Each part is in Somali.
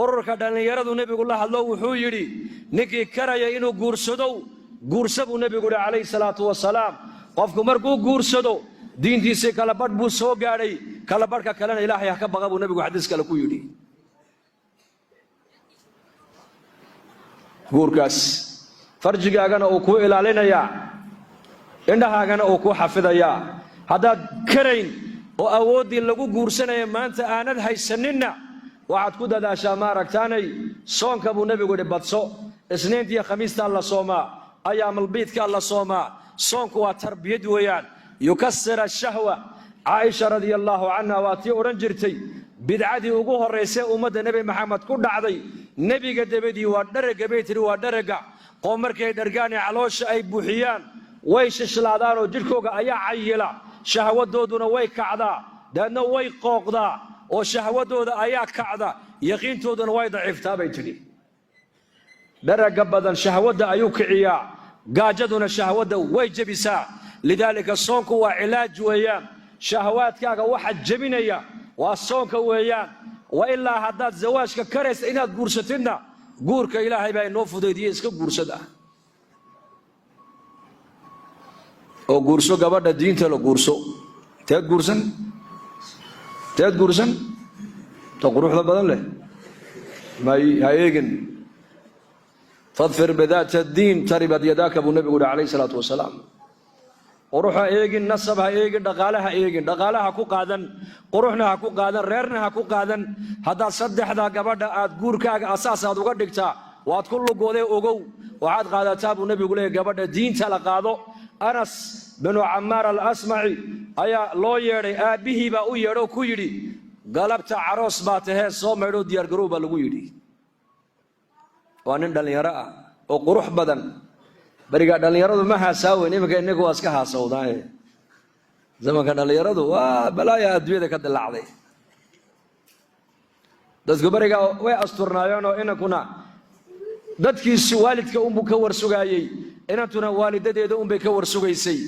Ururka dhallinyaradu nebigu la hadlo, wuxuu yidhi: ninkii karaya inuu guursado, guursa, buu nebigu yidhi calayhi salaatu wasalaam. Qofku markuu guursado, diintiisii kala badh buu soo gaadhay, kala badhka kalena Ilaahay ha ka baqa, buu nebigu xadiis kale ku yidhi. Guurkaas farjigaagana uu kuu ilaalinayaa, indhahaagana uu kuu xafidayaa. Haddaad karayn oo awooddii lagu guursanaya maanta aanad haysaninna, waxaad ku dadaashaa, maaragtaanay, soonka, buu nebigu yidhi, badso. Isniintiiyo Khamiistaa la soomaa, ayaamalbiidkaa la soomaa. Soonku waa tarbiyad weeyaan, yukasir ashahwa. Caaisha radia allaahu canha waa tii odhan jirtay: bidcadii ugu horraysee ummadda Nebi Maxamed ku dhacday nebiga dabadii waa dherega, bay tihi. Waa dherega oo markay dhergaan ee caloosha ay buuxiyaan, way shishlaadaanoo jidhkooga ayaa cayila, shahwadooduna way kacdaa, dabeedna way qooqdaa oo shahwadooda ayaa kacda, yaqiintooduna way daciiftaa, bay tidhi. Dherega badan shahwadda ayuu kiciyaa, gaajaduna shahwadda way jebisaa. Lidaalika soonku waa cilaaj weeyaan. Shahawaadkaaga waxa jebinaya waa soonka weeyaan. Wa ilaa haddaad zawaajka karaysa inaad guursatidna, guurka Ilaahay baa inoo fudaydiye, iska guursada oo guurso gabadha diinta la guurso. Teed guursan, teed guursan, ta quruxda badan leh may ha eegin. Fadfir bidaat addiin taribad yadaaka, buu nebigu yihi calayhi salaatu wasalaam. Qurux ha eegin, nasab ha eegin, dhaqaale ha eegin. Dhaqaale ha ku qaadan, quruxna ha ku qaadan, reerna ha ku qaadan. Haddaad saddexdaa gabadha aad guurkaaga asaas aad uga dhigtaa, waad ku lugooday, ogow. Waxaad qaadataa, buu nebigu leeyay, gabadha diinta la qaado. Anas binu Camaar Alasmaci ayaa loo yeedhay. Aabbihii baa u yeedho, ku yidhi: galabta caroos baa tahee, soo maydhoo diyaargarow, baa lagu yidhi. Waa nin dhallinyaro ah oo qurux badan. Berigaa dhallinyaradu ma haasaaweyn, iminka inagu waa iska haasawdaaye. Zamanka dhallinyaradu waa balaaya adduunyada ka dilaacday. Dadku berigaa way asturnaayeenoo inankuna dadkiisu waalidka unbuu ka warsugaayey, inantuna waalidadeeda unbay ka warsugaysay.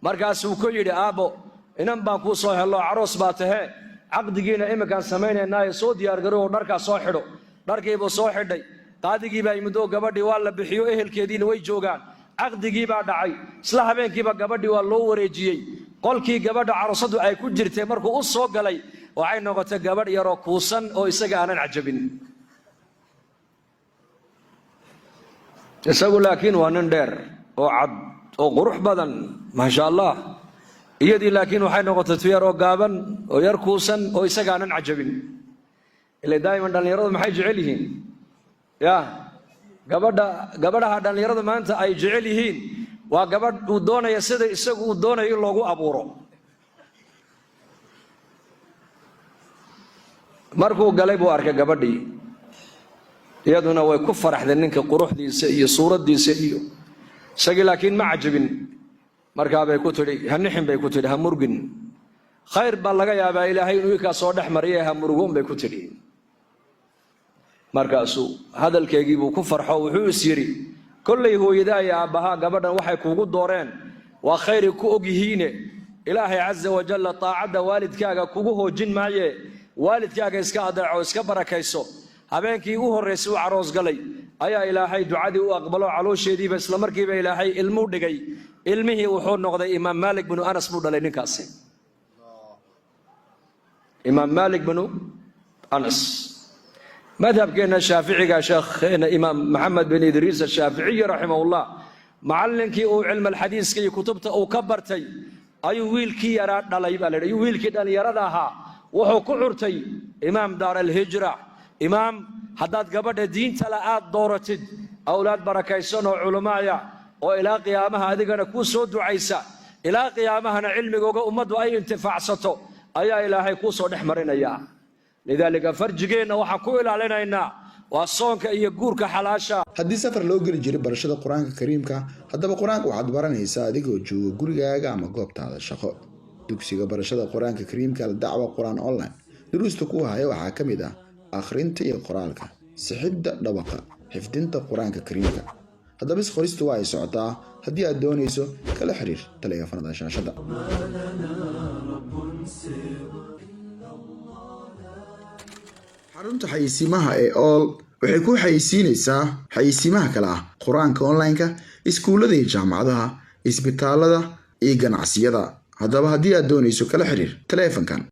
Markaasuu ku yidhi: aabbo, inan baan kuu soo hello, caroos baa tahee, caqdigiina iminkaan samaynaynaaye, soo diyaargarow oo dharkaa soo xidho. Dharkiibuu soo xidhay. Qaadigii baa yimid oo gabadhii waa la bixiyo, ehelkeediina way joogaan. Caqdigii baa dhacay. Isla habeenkiiba gabadhii waa loo wareejiyey. Qolkii gabadha caroosadu ay ku jirtay markuu u soo galay, waxay noqotay gabadh yaroo kuusan oo isaga aanan cajabin. Isagu laakiin waa nin dheer oo cad oo qurux badan, maasha Allah. Iyadii laakiin waxay noqotay tu yar oo gaaban oo yar kuusan oo isaga aanan cajabin. Ila daa'iman dhallinyaradu maxay jecel yihiin? Ya gabadha, gabadhaha dhallinyaradu maanta ay jecel yihiin waa gabadh uu doonaya sida isagu uu doonayo in loogu abuuro. Markuu galay buu arkay gabadhii, iyaduna way ku faraxday ninka quruxdiisa iyo suuraddiisa iyo isagii, laakiin ma cajabin. Markaabay ku tidhi: ha nixin, bay ku tidhi, ha murgin, khayr baa laga yaabaa Ilaahay inuu ikaa soo dhex mariya, ha murugoon, bay ku tidhi. Markaasuu hadalkeegiibuu ku farxo, wuxuu is yidhi: kollay hooyadaa iyo aabbahaa gabadhan waxay kuugu dooreen waa khayray ku og yihiine. Ilaahay casa wajalla taacadda waalidkaaga kugu hoojin maaye, waalidkaaga iska adeeco, iska barakayso. Habeenkii u horraysay u caroos galay ayaa Ilaahay ducadii u aqbalo, caloosheediiba islamarkiiba Ilaahay ilmuu dhigay. Ilmihii wuxuu noqday Imaam Maalik binu Anas buu dhalay ninkaasi, Imaam Maalik binu Anas. Madhabkeenna Shaaficiga, sheekheena Imaam Maxamed bin Idriis Ashaaficiyi raximahullah, macallinkii uu cilmalxadiiska iyo kutubta uu ka bartay ayuu wiilkii yaraa dhalay, baa la yidhi. Ayuu wiilkii dhallinyarada ahaa wuxuu ku curtay imaam daar alhijra. Imaam, haddaad gabadha diinta la aad dooratid, awlaad barakaysan oo culamaaya oo ilaa qiyaamaha adigana kuu soo ducaysa, ilaa qiyaamahana cilmigooga ummaddu ay intifaacsato ayaa Ilaahay kuu soo dhex marinayaa. Lidaalika farjigeenna waxaan ku ilaalinaynaa waa soonka iyo guurka xalaasha. Haddii safar loo geli jiray barashada Qur-aanka Kariimka, haddaba Qur-aanka waxaad baranaysaa adigoo jooga gurigaaga ama goobtaada shaqo. Dugsiga barashada Qur-aanka Kariimka Aldacwa Qur-aan Online duruusta ku haya waxaa ka mid ah akhrinta iyo qoraalka, sixidda dhawaqa, xifdinta Qur-aanka Kariimka. Haddaba isqoristu waa ay socotaa. Haddii aad doonayso, kala xiriir taleefanada shaashada. Xarunta xayeysiimaha ee Ool waxay ku xayeysiinaysaa xayeysiimaha kale ah Qur-aanka online-ka, iskuullada iyo jaamacadaha, isbitaalada iyo ganacsiyada. Haddaba haddii aad doonayso, kala xiriir taleefankan.